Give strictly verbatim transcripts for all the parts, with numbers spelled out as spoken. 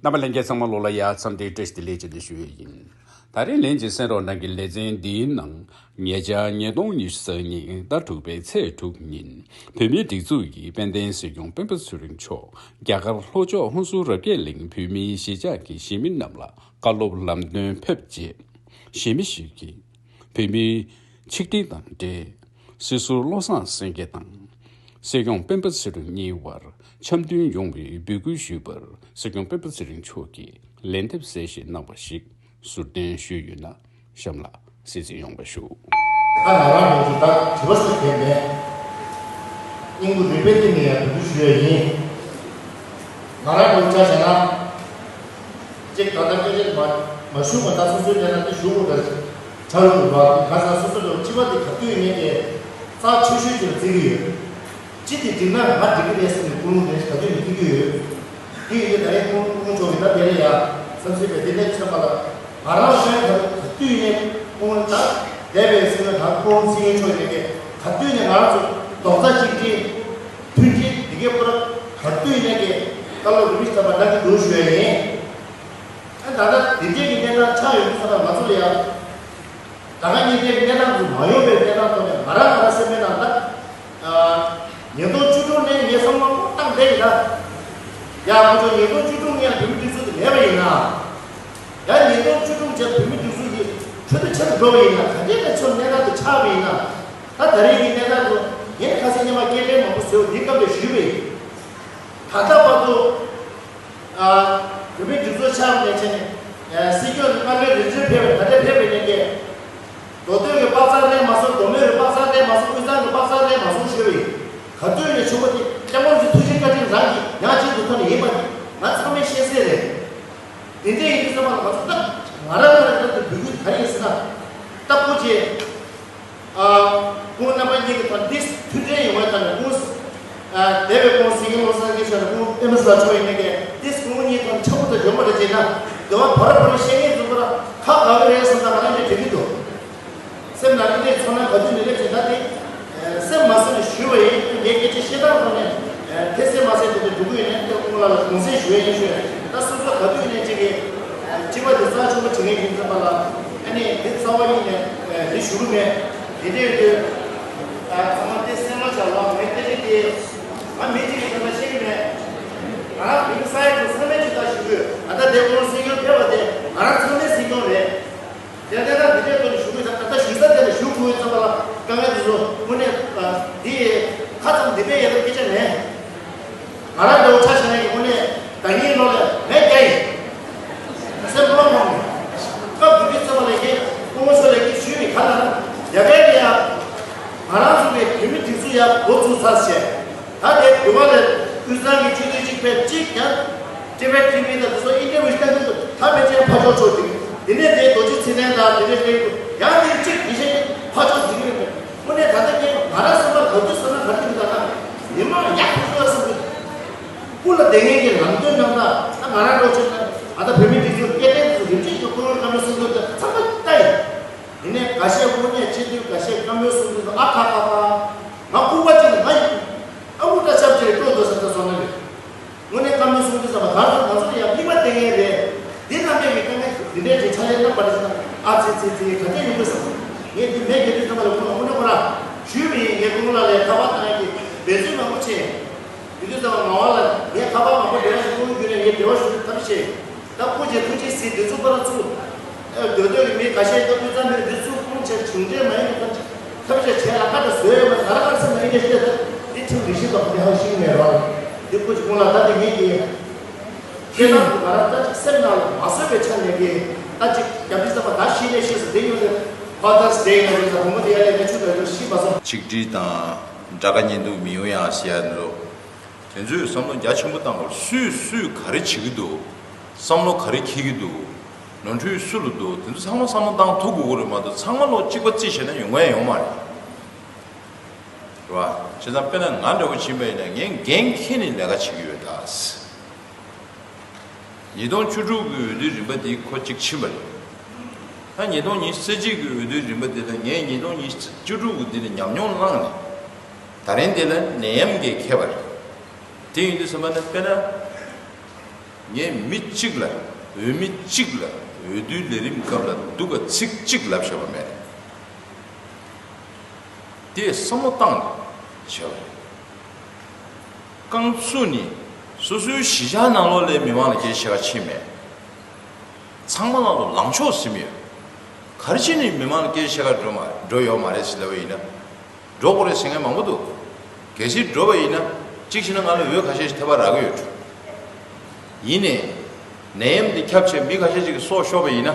རྣམ་པ་ལྷན་རྒྱས་ཚང་མ་ལོ་ལ་ཡ་འཚམས་འདྲི་བཀྲ་ཤིས་བདེ་ལེགས་བཅས་ཏེ་ཞུ་ཡས་ཡིན། ད་རིང་ལན་གཅིག་གསན་རོགས་གནང་གི་ལེ་ཚན་འདིའི་ནང་ཉེ་ཆར་ཉིས་སྟོང་ཉི་ཤུ་རྩ་གཉིས་ཟླ་དྲུག་པའི་ཚེས་དྲུག་ཉིན་བོད་མིའི་སྒྲིག་འཛུགས་ཀྱི་དཔལ་ལྡན་སྲིད་སྐྱོང་སྤེན་པ་ཚེ་རིང་མཆོག་རྒྱ་གར་ལྷོ་ཕྱོགས་ཧུན་སུར་རབ་རྒྱས་གླིང་བོད་མིའི་གཞིས་ཆགས་ཀྱི་གཞིས་མི་རྣམས་ལ་བཀའ་སློབ་ལམ་སྟོན་ཕེབས་རྗེས། གཞིས་མི་ཞིག་གིས་བོད་མིའི་ཆིག་སྒྲིལ་དང་འབྲེལ། སྲིད་ཟུར་བློ་བཟང་སེང་གེ་དང་། སྲིད་སྐྱོང་སྤེན་པ་ཚེ་རིང་གཉིས་བར་འཆམ་མཐུན་ཡོང་བའི་འབོད་སྐུལ་ཞུས་པར་སྲིད་སྐྱོང་སྤེན་པ་ཚེ་རིང་མཆོག་གིས་ལན་འདེབས་གསལ་བཤད་གནང་བ་ཞིག་ཟུར་འདོན་ཞུས་ཡོད་ན། གཤམ་ལ་གསན་གཟིགས་ཡོང་བ་ཞུ། ད་ང་རང་ཉིད་ཀྱིས་ད་དྲི་བ་ཟེར་མཁན་མེད། སྙིང་པོ་རུས་པའི་གཏིང་ནས་ཡང་འབོད་སྐུལ་ཞུ་ཡ་ཡིན། ང་རང་ཉིད་ཆ་བཞག་ན། གཅིག་ད་ལྟ་སྐད་ཆ་མ་མ་ཞུ་བ་ད་སོ་སོའི་ལས་ན་དེ་ཞུ་དགོས་པའི་བྱ་བ་དགོས་པ་ག་ས་སོ་སོ་ལ་སྤྱི་པ་དེ་ག་དུས་ཡིན་ནའི་རྩ་ཆེ་ཤོས་ཅིག་ལ་བརྩི་གི་ཡོད། ཅི་དེ་འགྲིག་ན་ང་འགྲིག་གི་རེད་ཟེར་ནས་ཀུན་སློང་དེ་ག་དུས་ནས་ཐོན་གྱི་ཡོད། དེ་ཡིན་དུས་ད་རེས་ཀུན་ཀུན་མཆོག་གི་ད་དེ་རེད་ཡ་བསམ་སྲིད་པའི་དེ་ནས་ཆགས་པ་ལ་ང་རང་གཞན་ག་དུས་ནས་ཀུན་ད་འདས་པའི་སྲིད་བློན་ད་ཀུན་སྲིད་བློན་མཆོག་ཡིན་ནའི་ག་དུས་ནས་ང་རང་ཚོ་རྡོག་རྩ་གཅིག་སྒྲིལ། མཐུན་སྒྲིལ་འདི་གའི་སྐོར་ག་དུས་ནས་ཀྱི་བཀའ་སློབ་རིམ་པ་ཚང་མ་གནང་གི་འདུག་ཞུ་ཡ་ཡིན། ཨ་ད་ལྟ་འདི་འདྲའི་གི་གནས་སྟངས་ཆགས་ཡོང་དུས་ཙམ་པ་ང་ཚོ་ལ་ཡང་ད་ག་ཉིན་འདྲའི་གི་གནས་སྟངས་ཚོ་མ་ཡོང་བའི་གནས་སྟངས་ཐོག་ནས་ང་རང་ང་རང་སེམས་པའི་ནང་ད་ཉིས་སྟོང་བཅུ་དྲུག་ནས་ངས་བསམ་བློ་བཏང་བསྡད་ཡིན་ད། ཡ་ཁོ་ཚོ་ཉིས་སྟོང་བཅུ་དྲུག་ནས་བོད་མི་སྒྲིག་འཛུགས་དེ་མེད་པ་ཡིན་ན། ཡ་ཉིས་སྟོང་བཅུ་དྲུག་རྗེས་བོད་མི་སྒྲིག་འཛུགས་ཀྱི་ཁྲོད་དུ་ཆེ་རུ་འགྲོ་བ་ཡིན་ན་ག་འདྲའི་གནས་ཚུལ་གནས་སྟངས་དེ་ཆགས་པ་ཡིན་ན། ད་ད་རེས་ཀྱི་གནས་སྟངས་དེ་ངས་ཁ་སང་སྔོན་མ་སྐད་འཕྲིན་མང་པོ་བཟོས་འདི་སྐབས་ལ་ཞུས་པ་ཡིན། ད་ལྟ་བར་དུ་ཨ་བོད་མི་སྒྲིག་འཛུགས་ཆགས་ནས་བྱས་ནས་ཨ་སྲིད་སྐྱོང་གི་སྔ་ལོའི་རིམ་བྱོན་ཕེབས་པ་ད་ལྟ་ཕེབས་པའི་ནས་ཀྱི་མདོ་སྟོད་ཀྱི་པ་ཚང་རེད་མ་སོང་། མདོ་སྨད་ཀྱི་པ་ཚང་རེད་མ་སོང་། དབུས་གཙང་གི་པ་ཚང་རེད་མ་སོང་ཞུས་པ་ཡིན། ག་དུས་ནས་བྱུང་བ་དེ་སྐྱབས་མགོན་གྱི་ཐུགས་རྗེ་བཀའ་དྲིན་རང་གིས་ཡང་གཅིག་ཏུ་ཐོན་ནས་ཡིན་པ་དེ་ང་ཚང་མས་ཤེས་གསལ་རེད། དེ་འདྲ་ཡིན་དུས་ཙམ་པ་ལ་ང་ཚོ་ད་ང་རང་ང་རང་ལ་འབོད་སྐུལ་ག་རེ་ཡིན་ཟེར་ན། ད་སྐུ་མཁྱེན། ཨ་སྐུ་ངོ་རྣམ་པ་གཉིས་ཀྱི་ཐོག་འདི་མཐུན་འབྲེལ་ཡོང་བའི་ཐོག་ནས་སྐུ་ཨ་འདས་པའི་སྐུ་ངོ་སྲིད་སྐྱོང་བློ་བཟང་སེང་གེ་མཆོག་དང་སྐུ་ངོ་ཨེ་མ་ཟླ་མཆོག་ཡིན་ནའི་གི་འདི་སྐུ་ངོ་གཉིས་ཐོག་འཆམ་པོ་དང་འཇོན་པོ་རེད་ཅེ་ན། འདི་བ་བར་བར་བཤད་མཁན་ཚོ་ལ་ཁ་ག་གི་རེད་བསམ་ན་ང་རང་གིས་དྲན་གྱི་འདུག་སེམས་ནང་གི་དེ་ཚོར་སྣང་ག་དུས་ནས་སླེབས་ཀྱི་ད་དེ། སེམས་མ་བཟོད་ནས་ཞུས་པ་ཡིན། ངས་སྐད་ཆ་བཤད་སྟངས་ཐོག་ནས་ཐེ་ཚེ་མ་ཟད་དེ་འདྲ་འགྲོ་གི་ཡོད་ནས་དེ་སྐུ་ངོ་ལགས་ལ་དགོངས་སེལ་ཞུ་ཡ་ཡིན་ཞུས། ད་སོ་སོ་ག་དུས་ནས་ཅིག་གི་སྤྱི་པ་དེ་རྩ་ཆེན་པོ་བྱེད་མཁན་ཡིན་ཙམ་པ་ལ་ཨ་ནི་དེ་རྩ་བ་ཉིད་ནས་དེ་ཞུ་གི་མེད། དེ་འདྲ་ཡོད་དུས་ཚང་མ་དེ་སེམས་ལ་བྱ་ལ་ངས་སྐད་ཆ་དེ་ང་མི་གཅིག་གི་ཐོག་ནས་བཤད་གི་མེད། ང་རང་བོད་མི་ས་ཡ་དྲུག་ཚང་མས་ཅིག་ད་ཞུ་གི་ཡོད། ད་ལྟ་དེ་སྐུ་ངོ་སྲིད་སྐྱོང་ཕེབས་པ་དེ་ང་རང་ཚང་མའི་སྲིད་སྐྱོང་རེད། དེ་ལྟ་ན་འདི་འདྲའི་ཐོག་ནས་ཞུ་དགོས་ད་ད་ལྟ་ཞུ་ས་དེ་ལ་ཞུ་དགོས་ཡོད་ཙམ་པ་ལ་དཀའ་ངལ་དེ་ཚོ་དངོས་གནས་འདི་ཁ་ཙམ་འདི་པའི་ཡ་ད་སྐད་ཆ་མེད། ང་རང་འདྲ་བོ་ཆ་བཞག་ན་ཡི་དངོས་གནས་ཟླ་ཉིན་ལོ་ལ་མེད་རྒྱ་ཡིན། སེམས་པ་མང་མོད། སྐབས་དེ་དུས་ཙམ་པ་ལ་ཡི་སྐུ་ངོ་མཆོག་ལ་ཡི་ཞུས་ནས་ག་ལ་ན་རྒྱ་བལ་ལ་ཡ་ང་རང་ཚོ་གི་བོད་མི་སྒྲིག་འཛུགས་ཡ་འགོ་བཙུགས་ཚར་བྱས། ད་དེ་དུས་བ་ལས་དབུས་གཙང་གི་སྤྱི་འཐུས་གཅིག་ཕེབས་གཅིག་ཀྱང་ཊི་ཝི་ཊི་ཝི་དང་དེ་ཚོ་ཨིན་ཊར་བིའུ་བཏང་གི་འདུག་ད་ཕལ་ཆེར་ཕར་ཕྱོགས་ཕྱོགས་འདུག་དེ་ནས་དེ་རྡོ་རྗེ་ཚེ་བརྟན་དང་དེ་འདྲའི་སླེབས་འདུག་ཡང་དེ་གཅིག་དེ་བཞིན་ཕར་ཕྱོགས་འདུག་གི་རེད། དངོས་གནས་ད་ལྟ་ངས་ང་རང་སེམས་པར་ག་དུས་བསམ་ན་ག་དུས་འདུག་ད་ལྟ་མི་མང་ཡག་པོ་བཟོ་བསམ་གི་འདུག་སྐུ་ལ་བསྡད་མཁན་གྱི་ལམ་སྟོན་གནང་སྟངས་ད་ང་རང་འགྲོ་ཆེད་ན་ང་ད་བོད་མི་སྒྲིག་འཛུགས་སྐད་འཕྲིན་དུ་རིམ་གྱིས་ཀྱི་ཁོ་རང་བཀའ་མོལ་གསུང་འདུག་ད་ཚང་མ་ལྟ་ཡིན། དེ་ནས་འགའ་ཤས་དངོས་གནས་སྤྱི་འཐུས་འགའ་ཤས་བཀའ་མོལ་གསུང་དུས་ཨ་ཁ་ཁ་ཁ། ང་ལྐུགས་པ་ཅིག་ལ་ང་ཡིན། ཨ་ཁུ་བཀྲ་ཤབ་ཅིག་སྤྲོད་འདུག་ཟེར་ད་སོང་ན་རེད། དངོས་གནས་བཀའ་མོལ་གསུང་དུས་ཙམ་པ་གང་ཟེར་ང་ཚོ་ལ་ཡང་མིག་དམར་བསྟན་མཁན་རེད། འདི་རྣམ་པས་ཀྱི་དཀའ་ངལ་འདི་འདྲའི་ཅིག་ཕྱག་ལས་གནང་པ་རེད་ཟེར་ན་ཨ་ཙི་ཙི་ཙི་ག་འདྲས་ཡོང་གི་ཟེར། ངས་འདི་མེད་ཀྱི་དུས་ཙམ་པ་ལ་ཁོང་ལ་དངོས་གནས་ཁོ་རང་ཞུས་པ་ཡིན། ངས་ཁོང་ལ་ལས་ཁ་པར་བཏང་ཡག་གི་འབད་བརྩོན་མང་པོ་བྱས། དེ་དུས་ཙམ་པ་མ་འོངས་ལ་ངས་ཁ་པར་མང་པོ་འབྲེལ་བ་ཞུ་ཐུབ་རྒྱུ་ནས་ངས་འབྲེལ་བ་ཞུ་རྒྱུ་ཐབས་ཤེས། ད་སྐུ་མཁྱེན་ཐུགས་རྗེ་གཟིགས་འདི་ཚོ་པར་ཚུར། ཨ་སྡོད་སྡོད་ཀྱི་མི་ཁ་ཤས་ད་དབུས་གཙང་མི་འདི་ཚུར་ཁུངས་ཆེ་བྱུང་འབྲེལ་མ་ཡིན་པའི་ཐབས་ཐབས་ཤེས་བྱས་ལ་ཁ་ད་བཟོས་ཡོད་པ་ད་ར་ཁ་སེམས་ལ་ཨེ་འདྲ་ཤེས་ད་འདི་ཁྲིམས་རིག་གཞི་དང་འདི་ཧ་ཤིང་མེད་ར། འདི་སྐུ་མཁྱེན་ཁོང་ལ་ད་འདི་ངེད་ཀྱི་ཁྱེད་རང་གི་ང་རང་ད་ཅིག་སེམས་ནང་ལ་མ་བཟོད་པའི་ཆ་ནས་ཀྱི་ད་ཅིག་རྒྱབ་འདི་ཚ་བ་ད་ཤི་ནས་ཤི་སོང་འདི་ཡོད་ནས་Father's Day་ཡིན་ན་ཡོད་ས་བུ་མོ་དེ་ཡ་ལས་ཀྱི་ཆུ་ད་ཡོད་ཤི་མ་སོང་། ཆིག་སྒྲིལ་དང་དགྲ་དགའ་གཉེན་སྡུག་མི་ཡོང་ཡང་ཟེར་ཡ་འདི་ཚོ། དེ་ཚོས་བསམ་བློ་རྒྱ་ཆེན་པོ་བཏང་དགོས། སུས་སུས་ག་རེ་བྱེད་ཀྱི་འདུག་བསམ་བློ་ག་རེ་འཁྱེར་གྱི་འདུག་ནོར་འཁྲུལ་སུ་ལ་འདུག་དེ་ཚོ་ཚང་མ་བསམ་བློ་བཏང་ཐུབ་དགོས་ཀྱི་རེད་མ་གཏོགས་ཚང་མ་ལོག་གཅིག་པ་རྩིས་བྱས་ན་ཡོང་ཡ་ཡོད་མ་རེད། རེད་བ། བྱས་ཙང་དཔེར་ན་ང་འདྲ་བོ་ཕྱིན་པ་ཡིན་ན་ངས་འགན་འཁྱེར་ནས་ལས་ཀ་བྱེད་ཀྱི་ཡོད་ད། ཉིས་སྟོང་བཅུ་དྲུག་གི་འོས་བསྡུའི་རིམ་པ་དེ་ཁོ་གཅིག་ཕྱིན་པ་རེད། ད་ཉིས་སྟོང་ཉི་ཤུ་རྩ་གཅིག་གི་འོས་བསྡུའི་རིམ་པ་དེ་ལ་ངས་ཉིས་སྟོང་ཉི་ཤུ་བཅུ་དྲུག་གི་དེ་ལ་ཉམས་མྱོང་བླངས་ནས་ད་རིང་དེ་ལ་ནད་ཡམས་ཀྱིས་ཁེལ་བ་རེད། དེ་ཡིན་དུས་ཙམ་པ་ན་དཔེར་ན། ངས་མི་གཅིག་ལ། འོས་མི་གཅིག་ལ་འོས་བསྡུའི་ལས་རིམ་སྐབས་ལ་སྡུག་ག་ཚིག་གཅིག་ལབ་བཞག་པ་མེད། དེ་བསམ་བློ་བཏང་ནས་བྱས་པ་རེད། རྐང་བཙུགས་ནས་སོ་སོའི་གཞིས་ཆགས་ནང་ལོགས་ལ་མི་མང་ལ་སྐད་ཆ་བཤད་ག་ཕྱིན་མེད། ཚང་མ་ནང་ལོགས་ལངས་ཕྱོགས་ཟིན་ཡོད། ག་རེ་བྱས་ནས་མི་མང་ལ་སྐད་ཆ་བཤད་ག་འགྲོ་མ་འགྲོ་ཡོད་མ་རེད་ཟེར་ལབ་པ་ཡིན་ན། འགྲོ་དགོས་རེད་ཟེར་མཁན་མང་པོ་འདུག་གལ་སྲིད་འགྲོ་བ་ཡིན་ན་གཅིག་བྱས་ན་ང་ལ་འོས་ཁ་ཤས་ཤིག་ཐོབ་པ་རག་གི་ཡོད། ཡིན་ནའི་ནད་ཡམས་འདི་ཁྱབ་བྱས་མི་ཁ་ཤས་ཤིག་གི་སྲོག་ཤོར་བ་ཡིན་ན།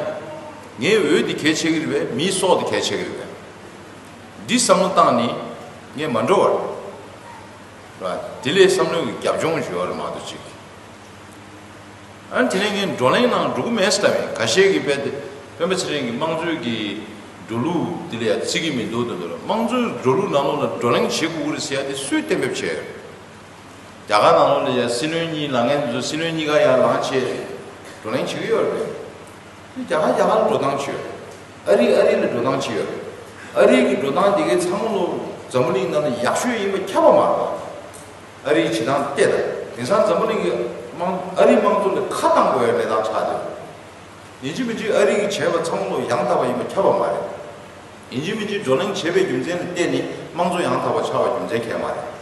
ངའི་འོས་འདི་གལ་ཆེ་གི་རེད་པས། མིའི་སྲོག་འདི་གལ་ཆེ་གི་རེད་པས། འདི་བསམ་བློ་བཏང་ནས་ངས་མ་འགྲོ་བར། དེ་ལས་བསམ་བློའི་རྒྱབ་ལྗོངས་ཞུ་བ་རེད་མ་གཏོགས་ཅིག་ཨ་ནི་དེ་ནས་ངས་བགྲོ་གླེང་ནང་འགྲོ་གི་མེད་ཟེར་བས། ཁ་ཤས་ཀྱིས་དཔེ་དེ་སྤེན་པ་ཚེ་རིང་གིས་དམངས་གཙོའི་གི་འགྲོ་ལུགས་དེ་ལ་ཡང་བརྩི་གི་མི་འདུག་དེ་འདུག་དམངས་གཙོའི་འགྲོ་ལུགས་ནང་ལོགས་ལ་བགྲོ་གླེང་བྱེད་དགོས་ཀྱི་རེད་ཟེར་ཡ་དེ་སུས་གཏན་འབེབས་བྱས་ཡོད། རྒྱ་གར་ནང་ལོགས་ལ་ཡང་སྲིད་བློན་གཉིས་ལངས་མཁན་དེ་ཚོ་སྲིད་བློན་གཉིས་ཀ་ཡར་ལངས་བྱས་བགྲོ་གླེང་བྱེད་ཀྱི་ཡོད་རེད། རྒྱ་གར་རྒྱ་གར་ལ་འགྲོ་སྟངས་བྱས་ཡོད། ཨ་རི་ཨ་རི་ལ་འགྲོ་སྟངས་བྱས་ཡོད། ཨ་རི་གི་འགྲོ་སྟངས་དེ་གའི་ཚང་མ་ལོ་འཛམ་བུ་གླིང་ནང་ལ་ཡག་ཤོས་ཡིན་པ་ཁྱབ་པ་མ་རེད། ཨ་རིའི་བྱེད་སྟངས་བལྟས་དང་། དེང་སང་འཛམ་བུ་གླིང་གི་དམངས་ཨ་རིའི་དམངས་གཙོ་ལ་ཁ་བཏང་དགོས་ཡ་གནས་སྟངས་ཆགས་འདུག་ཡིན་གཅིག་མིན་གཅིག་ཨ་རི་གིས་བྱས་པ་ཚང་མ་ལོ་ཡང་དག་པ་ཡིན་པ་ཁྱབ་པ་མ་རེད། ཡིན་གཅིག་མིན་གཅིག་བགྲོ་གླེང་བྱས་པའི་རྒྱུ་མཚན་ལ་བརྟེན་ནས་དམངས་གཙོ་ཡང་དག་པ་ཆགས་པའི་རྒྱུ་མཚན་གང་ཡང་མ་རེད།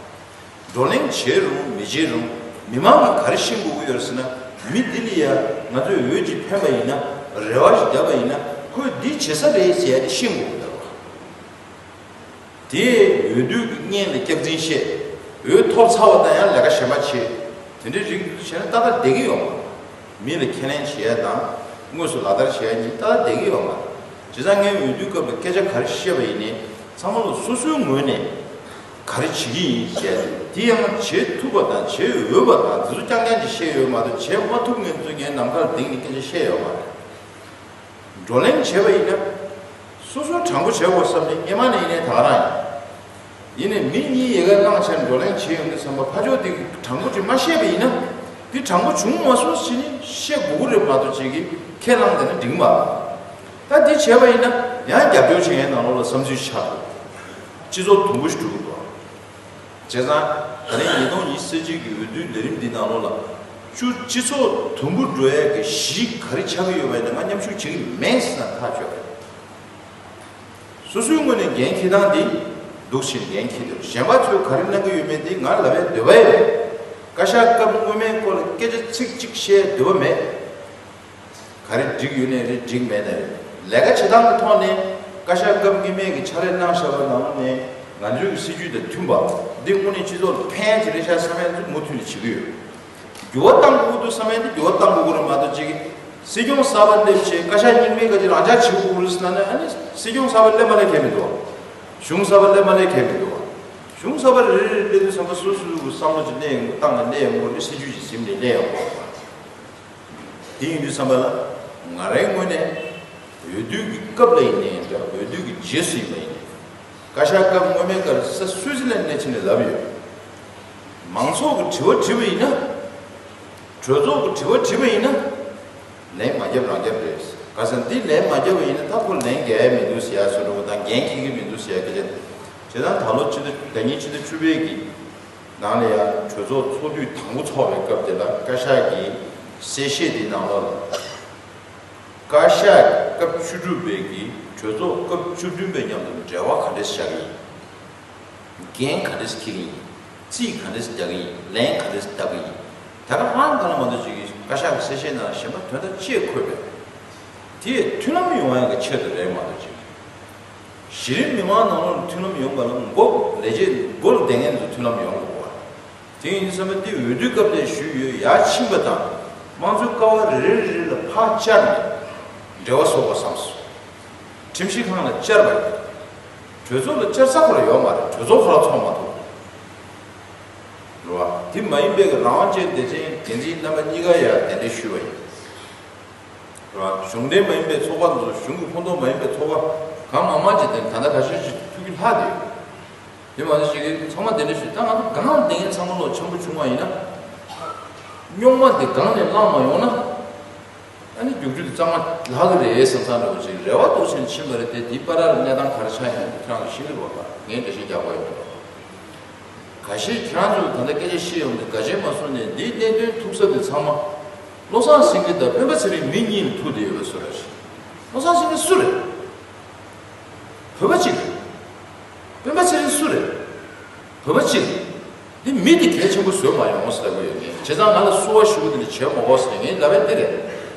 བགྲོ་གླེང་བྱས་རུང་མི་བྱས་རུང་མི་མང་གིས་ག་རེ་ཤེས་དགོས་ཀྱི་ཡོད་ཟེར་ན། མི་འདི་ལ་ཡ་ང་ཚོས་འོས་ཅིག་འཕེན་པ་ཡིན་ན། རེ་བ་ཞིག་བརྒྱབ་པ་ཡིན་ན། ཁོས་འདི་བྱེད་ས་རེད་ཟེར་ཡ་དེ་ཤེས་དགོས་ཀྱི་འདུག་དེས་འོས་བསྡུ་གི་སྔོན་ལ་སྐྱག་རྫུན་བཤད། འོས་ཐོབ་ཚར་བ་དང་ཡང་ལས་ཀ་གཞན་པ་བྱེད། དེ་འདྲའི་རིགས་བྱས་ན་ཏག་ཏག་བསྡད་ཀྱི་ཡོད་མ་རེད། མི་ལ་ཁས་ལེན་བྱེད་ཡ་དང་དངོས་སུ་ལག་བསྟར་བྱེད་ཡ་གཉིས་ཏག་ཏག་བསྡད་ཀྱི་ཡོད་མ་རེད། བྱས་ཙང་ངས་འོས་བསྡུའི་སྐབས་ལ་སྐད་ཆ་ག་རེ་བཤད་པ་ཡིན་ནའི་ཚང་མ་ལ་སོ་སོའི་ངོས་ནས་ག་རེ་བྱེད་ཀྱི་ཡིན་ཟེར་ཡ་དེ་ཡང་བྱེད་ཐུབ་པ་དང་བྱེད་འོས་པ་དང་དེ་ཚོ་རྐྱང་རྐྱང་ཅིག་བཤད་ཡོད་མ་གཏོགས་བྱེད་མ་ཐུབ་མཁན་ཚོ་ངས་ནམ་མཁར་ལྡིང་ནས་སྐད་ཆ་བཤད་ཡོད་མ་རེད། བགྲོ་གླེང་བྱས་པ་ཡིན་ན། སོ་སོ་དྲང་པོ་བྱེད་དགོས་བསམ་ནས་སྔོན་མ་ནས་ཡིན་ནའི་ད་ག་རང་ཡིན། ཡིན་ནའི་མི་གཉིས་ཡི་གེ་བླངས་བྱས་ནས་བགྲོ་གླེང་བྱས་ཡོང་དུས་ཙམ་པ་ཕར་ཕྱོགས་དེ་གིས་དྲང་པོ་ཅིག་མ་བཤད་པ་ཡིན་ན། འདི་དྲང་པོ་བྱུང་མ་སོང་ཟེར་ནས་བཤད་དགོས་ཀྱི་རེད་མ་གཏོགས་ཅིག་གིས་ཁས་བླངས་བསྡད་ན་འགྲིག་མ་རེད། ད་འདི་བྱས་པ་ཡིན་ན་ཡང་རྒྱབ་སྐྱོར་བྱེད་མཁན་ནང་ལོགས་ལ་བསམ་ཚུལ་ཆགས་འགྲོ། སྤྱི་ཚོགས་དུམ་བུ་ཞིག་འགྲོ་གི་འདུག་བྱས་ཙང་ད་རིང་ཉིས་སྟོང་ཉི་ཤུ་རྩ་གཅིག་གི་འོས་བསྡུའི་ལས་རིམ་འདི་ནང་ལོགས་ལ་སྤྱི་སྤྱི་ཚོགས་དུམ་བུ་འགྲོ་ཡས་ཀྱི་གཞི་ག་རེ་ཆགས་ཀྱི་ཡོད་པ་ཡིན་ན་ང་མཉམ་ཞུགས་བྱེད་ཀྱི་མེད་ཟེར་ན་ཐག་ཆོད་རེད། སོ་སོའི་ངོས་ནས་འགན་འཁྱེར་སྟངས་འདི་འདུག་བྱས་འགན་འཁྱེར་འདུག་གཞན་པ་ཚོས་ག་རེ་གནང་གི་ཡོད་མེད་འདི་ང་ལབ་པའི་འདོད་པ་ཡོད་རེད། བཀའ་ཤག་སྐབས་སྔོན་མའི་སྐོར་ལ་སྐད་ཆ་ཚིག་གཅིག་བཤད་འདོད་པ་མེད། ག་རེ་འགྲིག་ཡོད་ནའི་རེད། འགྲིག་མེད་ནའི་རེད། ལས་ཀ་བྱེད་སྟངས་ཀྱི་ཐོག་ནས་བཀའ་ཤག་སྐབས་སྔོན་མའི་གི་ཕྱག་ལས་གནང་བཞག་པ་ནང་ནས་ང་ཚོའི་གི་སྲིད་ཇུས་དང་མཐུན་པ། འདི་དངོས་གནས་སྤྱི་ཚོགས་ལ་ཕན་ཅིག་རེད་ཤག་བསམ་ཡ་ཚོ་མུ་མཐུད་ནས་བྱེད་ཀྱི་ཡོད། འགྱུར་བ་གཏང་དགོས་འདུག་བསམ་ཡ་འདི་འགྱུར་བ་གཏང་དགོས་ཀྱི་རེད་མ་གཏོགས་ཅིག་གི་སྲིད་སྐྱོང་གསར་པ་སླེབས་བྱས་བཀའ་ཤག་རྙིང་མའི་ག་ཅིག་རང་འཇགས་བྱེད་དགོས་ཀྱི་རེད་ཟེར་ན་ནི། ཨ་ནི་སྲིད་སྐྱོང་གསར་པ་སླེབས་མ་སླེབས་ཁྱད་མི་འདུག་བ། གཞུང་གསར་པ་སླེབས་མ་སླེབས་ཁྱད་མི་འདུག་བ། གཞུང་གསར་པ་རེ་རེ་རེ་སླེབས་དུས་ཙམ་པ་སོ་སོ་སོ་སོའི་བསམ་བློ་ཅིག་གནས་ཡོང་གི། བཏང་ནས་གནས་ཡོང་གི་རེད། སྲིད་ཇུས་ཅིག་ཟིན་ནས་གནས་ཡོང་གི་རེད། དེ་ཡིན་དུས་ཙམ་པ་ལ་ང་རའི་ངོས་ནས་འོས་བསྡུ་གི་སྐབས་ལ་ཡིན་ནའི་འདྲ། འོས་བསྡུ་གི་རྗེས་སུ་ཡིན་པ་ཡིན་ནའི། བཀའ་ཤག་སྐབས་སྔོན་མའི་སྐབས་ས་སུའི་ཙི་ལན་ནས་ཕྱིན་ནས་ལབ་ཡོད། མང་ཚོགས་ཀྱི་དྲི་བ་དྲིས་པ་ཡིན་ན། གྲོས་ཚོགས་ཀྱི་དྲི་བ་དྲིས་པ་ཡིན་ན། ལན་མ་བརྒྱབ་རང་བརྒྱབ་རེད། ག་ཟེར་ན་འདི་ལན་མ་བརྒྱབ་པ་ཡིན་ན་ད་ཁོ་ལན་རྒྱག་ཡ་མི་འདུག་ཟེར་ཡ་བཟོ་འདྲ་བོ་དང་། འགན་འཁྱེར་གྱི་མི་འདུག་ཟེར་ཡ་སྐད་ཆ། བྱས་ཙང་ད་ལོ་ཕྱི་ཟླ་ཟླ་ཉིན་ཕྱི་ཟླ་བཅུ་པའི་གི་ནང་ལ་ཡང་གྲོས་ཚོགས་ཚོགས་དུས་དང་པོ་ཚོགས་པའི་སྐབས་དེ་ལ་བཀའ་ཤག་གི་གསལ་བཤད་དེའི་ནང་ལོགས་ལ། བཀའ་ཤག་སྐབས་བཅུ་དྲུག་པའི་གི་གྲོས་ཚོགས་སྐབས་བཅུ་བདུན་པའི་མཉམ་དུ་འབྲེལ་བ་ག་འདྲས་བཞག་གི་ཡིན། འགན་ག་འདྲས་འཁྱེར་གི་ཡིན། རྩིས་ག་འདྲས་རྒྱག་གི་ཡིན། ལན་ག་འདྲས་རྒྱག་གི་ཡིན། ད་ག་རང་ག་ལ་མ་གཏོགས་ཅིག་གིས་བཀའ་ཤག་གི་གསལ་བཤད་ནང་གཞན་པ་དོན་དག་ཅི་ཡང་འཁོད་པས། དེ་མཐུན་ལམ་ཡོང་ཡག་གི་ཆེད་དུ་རེད་མ་གཏོགས་ཅིག་གཞི་རིམ་མི་མང་ནང་ལོགས་ལ་མཐུན་ལམ་ཡོང་ག་ལ་མགོ་ལས་བྱེད་མགོ་ལ་བསྡད་མཁན་ཚོ་མཐུན་ལམ་ཡོང་དགོས་པ། དེ་ཡིན་དུས་ཙམ་པ་འདི་འོས་བསྡུའི་སྐབས་ལ་ཞུས་ཡོད། ཡར་ཕྱིན་པ་དང་དམངས་གཙོའི་ཀ་བ་རེ་རེ་རེ་རེ་ལ་ཕར་བཅར་ནས་འབྲེལ་བ་བཟོ་དགོས་བསམས་སོང་། ཁྲིམས་ཞིབ་ཁང་ལ་བཅར་བ་ཡིན། གྲོས་ཚོགས་ལ་བཅར་ས་ཁོ་རང་ཡོད་མ་རེད། གྲོས་ཚོགས་ཁོ་རང་ཚོགས་མ་ཐུབ། རེད་བ། དེ་མ་ཡིན་པའི་གི་རང་དབང་ཅན་བདེ་ཆེན་འགན་འཛིན་རྣམ་པ་གཉིས་ཀ་ཡར་གདན་འདྲེན་ཞུས་པ་ཡིན། རེད་བ། གཞུང་འབྲེལ་མ་ཡིན་པའི་ཚོགས་པ་དེ་ཚོ། གཞུང་གི་ཁོངས་གཏོགས་མ་ཡིན་པའི་ཚོགས་པ་གང་མང་མང་ཅིག་དེ་ད་ལྟ་ཁ་ཤས་ཤིག་ཐུག་གི་ལྷག་བསྡད་ཡོད། དེ་མ་ཟད་ཞིག་གིས་ཚང་མ་གདན་འདྲེན་ཞུས། ད་ང་ཚོ་སྒང་ལ་བསྡད་མཁན་ཚང་མ་ལོ་འཆམ་པོ་བྱུང་བ་ཡིན་ན། རྙོག་མ་དེ་སྒང་ནས་བསླངས་མ་ཡོང་ན། ཨ་ནི་རྒྱུགས་རྒྱུ་དེ་གཙང་མ་ལྷག་གི་རེད་བསམ་བསམ་འདྲ་བོ་ཅིག་རེ་བ་འདུག་བྱས་ནས་ཕྱིན་པ་རེད་དེ། དེའི་བར་ལ་གནས་སྟངས་ག་རེ་ཆགས་ཡོད་མེད་ཁྱེད་རང་ཚོ་ཤེས་ཀྱི་རེད་བ། ངས་འགྲེལ་བཤད་རྒྱག་དགོས་ཡོད་མ་རེད། ཁ་ཤས་ཁྱེད་རང་ཚོས་ད་ལྟ་སྐད་ཆ་བཤད་ཡོང་དུས་དགའ་ཆེན་མ་སོང་ནས་འདིའི་གནད་དོན་ཐུག་ས་དེ་ཚང་མ། བློ་བཟང་སེང་གེ་དང་སྤེན་པ་ཚེ་རིང་མི་གཉིས་ལ་ཐུག་བསྡད་ཡོད་པ་སུ་རེད། བློ་བཟང་སེང་གེ་སུ་རེད། བོད་པ་གཅིག་རེད། སྤེན་པ་ཚེ་རིང་སུ་རེད། བོད་པ་གཅིག་རེད། འདི་མི་འདི་གལ་ཆེན་པོ་བཟོས་མ་ཡོང་ཟེར་གི་ཡོད་ངས། བྱས་ཙང་ང་ལ་བསུ་བ་ཞུ་གི་འདི་ནི་བྱེད་མ་དགོས་ཟེར་ངས་ལབ་པ་འདི་རེད།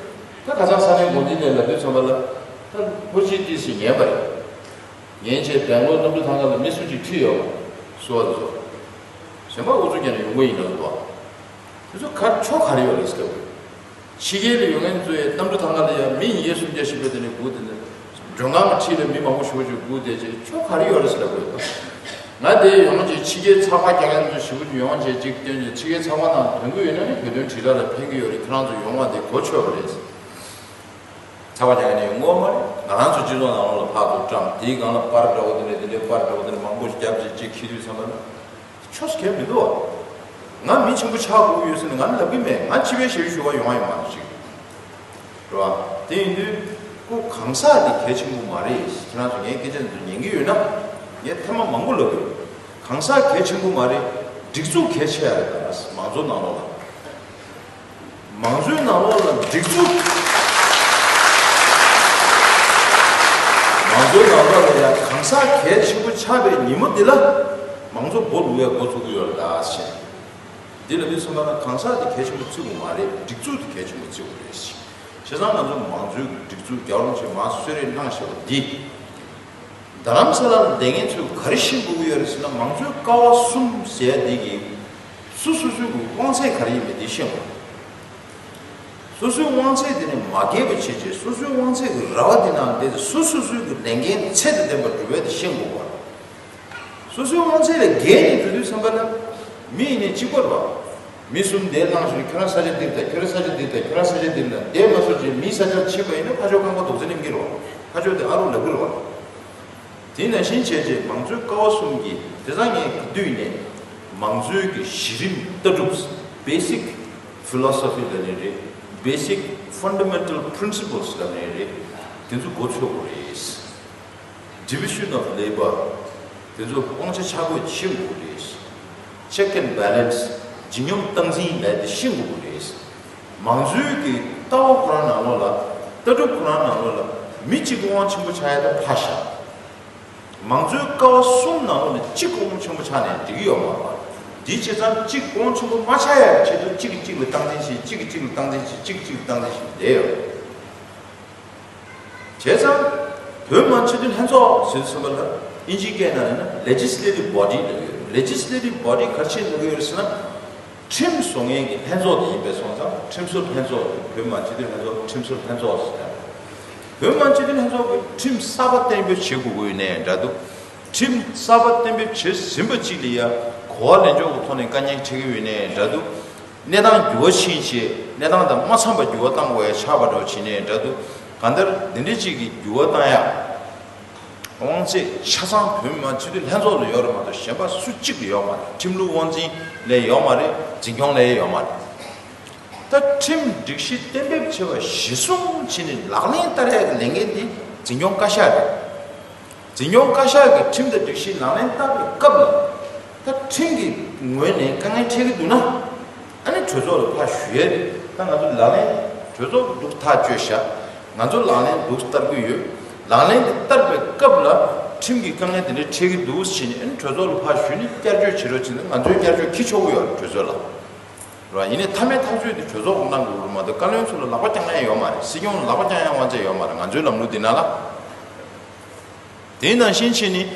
ད་ཁ་སང་ས་གནས་དགོན་སྡེ་ནས་ལབ་དུས་ཙམ་པ་ལ། ད་ཧོར་སྤྱི་ཏི་སི་ཉན་པ་རེད། ཉན་བྱས་སྦེང་ལོར་གནམ་གྲུ་ཐང་ག་ལ་མི་སུ་གཅིག་ཁྲིད་ཡོད། བསུ་བ་དེ་ཚོ། གཞན་པ་ཨུ་ཚུགས་རྒྱག་ནས་ཡོང་གི་ཡིན་ལབ་འདུག་དེ་ཚོ་ག་ཕྱོགས་ག་རེ་ཡོད་རེད་ཟེར་གི། ཕྱི་རྒྱལ་ལ་ཡོད་མཁན་ཚོ་ཡང་གནམ་གྲུ་ཐང་ག་ལ་ཡང་མི་ཉིས་བརྒྱ་སུམ་བརྒྱ་ཞིག་བོད་དེ་ནས་སྒུག་དེ་ནས། མགྲོན་ཁང་གི་འཁྲིས་ལ་མི་མང་པོ་ཞིག་ཅིག་སྒུག་བསྡད་ཅིག་ཕྱོགས་ག་རེ་ཡོད་རེད་ཟེར་ལབ་དགོས་དོ། ང་དེ་ཡོང་ཅིག་ཕྱི་རྒྱལ་ཚགས་པར་རྒྱག་མཁན་ཚོ་ཞིག་ཅིག་ཡོང་ཅིག་ཅིག་སྟོན་ཅིག་ཕྱི་རྒྱལ་ཚགས་པར་ནང་དོན་གི་ཡོད་ན་ནི་བོད་དོན་དྲིལ་བསྒྲགས་ལ་ཕན་གི་ཡོད་རེད། ཁྱེད་རང་ཚོ་ཡོང་བ་དེ་གོ་ཆོད་པ་རེད། ཚགས་པར་རྒྱག་མཁན་ཡོང་གི་ཡོད་མ་རེད། ང་རང་ཚོ་སྤྱི་ཚོགས་ནང་ལོགས་ལ་ཕར་ཚུར་བཀྲམ་དེའི་སྒང་ལ་པར་འདྲ་བོ་དེ་འདྲ་དེ་འདྲའི་པར་འདྲ་བོ་དེ་འདྲ་མང་པོ་ཞིག་རྒྱབ་ཅིག་ཅིག་འཁྱེར་དུས་ཙམ་པ་ལ། ཆོས་གལ་མི་འདུག་བ། ང་མི་ཆེན་པོ་ཆགས་དགོས་ཡོད་ཟེར་ནས་ང་ལབ་གི་མེད། ང་ཕྱི་པའི་ཞབས་ཞུ་བ་ཡོང་བ་ཡིན་མ་གཏོགས་ཅིག་རེད་བ། དེ་ཡིན་དུས་ཁོ་གང་ཟག་དེ་གལ་ཆེན་པོ་མ་རེད། ཁྱེད་རང་ཚོ་ངའི་སྐད་ཆ་འདི་ཉན་གི་ཡོད་ན། ངས་ཐེངས་མ་མང་པོ་ལབ་ཡོད། གང་ཟག་གལ་ཆེན་པོ་མ་རེད། སྒྲིག་འཛུགས་གལ་ཆེ་ཡ་རེད། ད་མང་གཙོ་ནང་ལོགས་ལ། མང་གཙོའི་ནང་ལོགས་ལ་སྒྲིག་འཛུགས། མང་གཙོའི་ནང་ལོགས་ལ་ཡང་གང་ཟག་གལ་ཆེན་པོ་ཆགས་པའི་ཉིན་མོ་འདི་ལ། མང་གཙོ་སྦོ་ལུག་ཡ་འགོ་ཚུགས་ཀྱི་ཡོད་རེད་ད་ཟེར། འདི་ལ་མི་སུ་ལ་ན་གང་ཟག་དེ་གལ་ཆེན་པོ་བརྩི་དགོས་མ་རེད། སྒྲིག་འཛུགས་དེ་གལ་ཆེན་པོ་བརྩི་དགོས་རེད་ཟེར། བྱས་ཙང་ང་ཚོ་མང་གཙོའི་སྒྲིག་འཛུགས་རྒྱལ་བ་རིན་པོ་ཆེས་མར་གསོལ་རས་གནང་བཞག་པ་འདི། རྡ་རམ་ས་ལ་ལ་བསྡད་མཁན་ཚོས་ག་རེ་ཤེས་དགོས་ཀྱི་ཡོད་རེད་ཟེར་ན། མང་གཙོའི་ཀ་བ་གསུམ་ཟེར་ཡ་འདི་གི་སོ་སོ་སོའི་གི་དབང་ཚད་ག་རེ་ཡིན་མིན་འདི་ཤེས་དགོས། སོ་སོའི་དབང་ཚད་དེ་ནི་མ་འགལ་བ་བྱེད་ཅིང་། སོ་སོའི་དབང་ཚད་ཀྱི་ར་བ་དེ་ནང་བསྡད་དེ་སོ་སོ་སོའི་གི་ལས་འགན་ཚད་དང་ལྡན་པར་སྒྲུབ་པ་དེ་ཤེས་དགོས་པ། སོ་སོའི་དབང་ཚད་ལས་བརྒལ་ནས་འགྲོ་དུས་ཙམ་པ་ལ། མི་ཡིན་ནའི་གཅིག་པ་རེད་བ། མི་གསུམ་དེ་བླངས་ཤིག་ཁྱོད་རང་ས་ཆ་འདིར་ད། ཁྱོད་རང་ས་ཆ་འདིར་ད། ཁྱོད་རང་ས་ཆ་འདིར་ལ་བསྡད་མ་སོང་ཅིག་མིའི་ས་ཆར་ཕྱིན་པ་ཡིན་ན་ཕར་ཕྱོགས་རྐང་པ་རྡོག་རྫིས་ལེན་གྱི་རེད་བ། ཕར་ཕྱོགས་དེ་ཨ་རོགས་ལབ་ཀྱི་རེད་བ། དེ་ནང་བཞིན་བྱས་རྗེས་མང་གཙོའི་ཀ་བ་གསུམ་གྱི་དེ་ཚང་ངས་ག་དུས་ནས་མང་གཙོའི་གི་གཞི་རིམ་ལྟ་གྲུབ། Basic Philosophy ལབ་ནའི་རེད། Basic Fundamental Principles ལབ་ནའི་རེད། དེ་ཚོ་མགོ་ཚོད་དགོས་རེད། Division of Labour དེ་ཚོ་དབང་ཆ་ཆ་བགོས་ཤེས་དགོས་རེད། Check and Balance འཇིགས་སྙོམས་སྟངས་འཛིན་ལབ་དེ་ཤེས་དགོས་རེད། མང་གཙོའི་གི་ལྟ་བ་ཁོ་རང་ནང་ལོགས་ལ། ལྟ་གྲུབ་ཁོ་རང་ནང་ལོགས་ལ་མི་གཅིག་གི་དབང་ཆེན་པོ་ཆགས་ཡ་དེ་ཕར་བཞག་མང་གཙོའི་ཀ་བ་གསུམ་ནང་ལོགས་ནས་གཅིག་གི་དབང་ཆེན་པོ་ཆགས་ནས་འགྲིག་གི་ཡོད་མ་རེད། འདི་བྱས་ཙང་གཅིག་དབང་ཆེན་པོ་མ་ཆགས་ཡ་ཆེད་དུ་གཅིག་གིས་གཅིག་ལ་སྟངས་འཛིན་བྱེད། གཅིག་གིས་གཅིག་ལ་སྟངས་འཛིན་བྱེད། གཅིག་གིས་གཅིག་ལ་སྟངས་འཛིན་བྱེད་བསྡད་ཡོད། བྱས་ཙང་བོད་མི་མང་སྤྱི་འཐུས་ལྷན་ཚོགས་ཟེར་དུས་ཙམ་པ་ལ་ཨིན་ཇིའི་སྐད་ནང་ལ་ན་Legislative Body ལབ་ཡོད། Legislative Body ག་རེ་བྱེད་འདོད་ཀྱི་ཡོད་རེད་ཟེར་ན། ཁྲིམས་བཟོ་མཁན་གྱི་ལྷན་ཚོགས་དེ་ཡིན་པས་སོང་ཙང་ཁྲིམས་བཟོ་ལྷན་ཚོགས། བོད་མི་མང་སྤྱི་འཐུས་ལྷན་ཚོགས་ཁྲིམས་བཟོ་ལྷན་ཚོགས་ཟེར་ཡ། བོད་མི་མང་སྤྱི་འཐུས་ལྷན་ཚོགས་ཀྱིས་ཁྲིམས་གསར་པ་གཏན་འབེབས་བྱེད་དགོས་ཀྱི་ཡོད་ནའི་འདྲ་འདུག་ཁྲིམས་གསར་པ་གཏན་འབེབས་བྱས་ཟིན་པ་གཅིག་ལ་ཡ་གོ་བ་ལེན་ཕྱོགས་ཀྱི་ཐོག་ནས་དཀའ་ངལ་འཕྲད་ཀྱི་ཡོད་ནའི་འདྲ་འདུག་གནས་སྟངས་འགྱུར་བ་ཕྱིན་བྱས་གནས་སྟངས་དང་མ་འཚམས་པ་འགྱུར་བ་བཏང་དགོས་ཡ་ཆགས་པ་འདྲ་བོ་བྱས་ནའི་འདྲ་འདུག་གང་ལྟར་འདི་འདྲ་གཅིག་གི་འགྱུར་བ་བཏང་ཡ་དབང་ཚད་ཆ་ཚང་བོད་མི་མང་སྤྱི་འཐུས་ལྷན་ཚོགས་ལ་ཡོད་རེད་མ་གཏོགས་གཞན་པ་སུ་གཅིག་ལ་ཡོད་མ་རེད། ཁྲིམས་ལུགས་དབང་འཛིན་ལ་ཡོད་མ་རེད། འཛིན་སྐྱོང་ལ་ཡོད་མ་རེད། ད་ཁྲིམས་སྒྲིག་གཞི་གཏན་འབེབས་བྱས་པ་གཞིར་བཟུང་བྱས་ནས་ལག་ལེན་བསྟར་ཡ་གི་ལས་འགན་དེ་འཛིན་སྐྱོང་བཀའ་ཤག་རེད། འཛིན་སྐྱོང་བཀའ་ཤག་གིས་ཁྲིམས་དང་སྒྲིག་གཞི་ལག་ལེན་བསྟར་བའི་སྐབས་ལ། ད་ཁྲིམས་ཀྱི་ངོས་ནས་དཀའ་ངལ་འཕྲད་ཀྱི་འདུག་ན། ཨ་ནི་གྲོས་ཚོགས་ལ་ཕར་ཞུ་ཡ་རེད། ད་ང་ཚོ་ལག་ལེན་གྲོས་ཚོགས་འདུག་ཐག་གཅོད་བཞག་ང་ཚོ་ལག་ལེན་འདུག་བསྟར་གྱི་ཡོད། ལག་ལེན་དེ་བསྟར་བའི་སྐབས་ལ་ཁྲིམས་ཀྱི་དཀའ་ངལ་དེ་འདྲ་འཕྲད་ཀྱི་འདུག་ཟེར་ནས་ཨ་ནི་གྲོས་ཚོགས་ལ་ཕར་ཞུས་ནས་བསྐྱར་བཅོས་བྱེད་རོགས་བྱས་ན་ང་ཚོས་བསྐྱར་བཅོས་བགྱི་ཆོག་གི་ཡོད་རེད་གྲོས་ཚོགས་ལ། རེད་བ། ཡིན་ནའི་མཐའ་མའི་ཐག་གཅོད་དེ་གྲོས་ཚོགས་ཀྱིས་གནང་དགོས་རེད་མ་གཏོགས་བཀའ་བློན་ཚོ་ལ་ལག་པ་བརྐྱང་ཡ་ཡོད་མ་རེད། སྲིད་སྐྱོང་ལ་ལག་པ་བརྐྱང་ཡ་དབང་ཚད་ཡོད་མ་རེད། ང་ཚོའི་ལམ་ལུགས་འདི་ནང་ལ། དེ་ནང་བཞིན་བྱས་ནས་